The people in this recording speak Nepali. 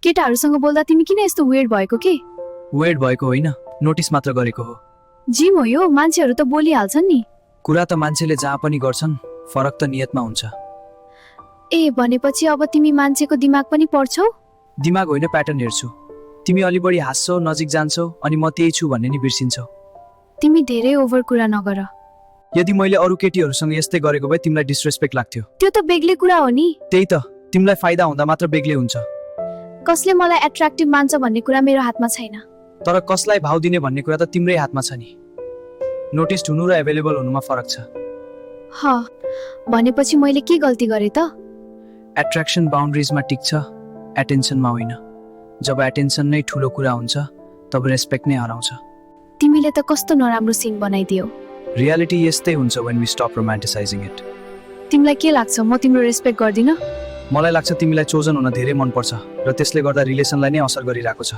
केटाहरूसँग बोल्दा तिमी किन यस्तो वेयर्ड भएको के? वेट भएको होइन, नोटिस मात्र गरेको हो। जिम हो यो, मान्छेहरू त बोलिहाल्छन् नि। कुरा त मान्छेले जहाँ पनि गर्छन्, फरक त नियतमा हुन्छ। ए भनेपछि अब तिमी मान्छेको दिमाग पनि पढ्छौ? दिमाग होइन, प्याटर्न हेर्छु। तिमी अलि बढी हाँस्छौ, नजिक जान्छौ, अनि म त्यही छु भन्ने नि बिर्सिन्छौ। तिमी धेरै ओभर कुरा नगर। यदि मैले अरू केटीहरूसँग यस्तै गरेको भए तिमीलाई डिसरेस्पेक्ट लाग्थ्यो। त्यो त बेग्लै कुरा हो नि। त्यही त, तिमीलाई फाइदा हुँदा मात्र बेग्लै हुन्छ। कसले मलाई एट्र्याक्टिभ मान्छ भन्ने कुरा मेरो हातमा छैन। तर कसलाई भाव दिने भन्ने कुरा त तिम्रै हातमा छ नि। नोटिस्ड हुनु र एभाइलेबल हुनुमा फरक छ। भनेपछि मैले के गल्ती गरेँ त? एट्र्याक्सन बााउन्ड्रिजमा टिक्छ, एटेन्सनमा होइन। जब एटेन्सन नै ठुलो कुरा हुन्छ तब रेस्पेक्ट नै हराउँछ। तिमीले त कस्तो नराम्रो सिन बनाइदियो। रियालिटी यस्तै हुन्छ when we stop romanticizing it। तिमीलाई के लाग्छ म तिम्रो रेस्पेक्ट गर्दिन? मलाई लाग्छ तिमीलाई चोजन हुन धेरै मन पर्छ र त्यसले गर्दा रिलेसनलाई नै असर गरिरहेको छ।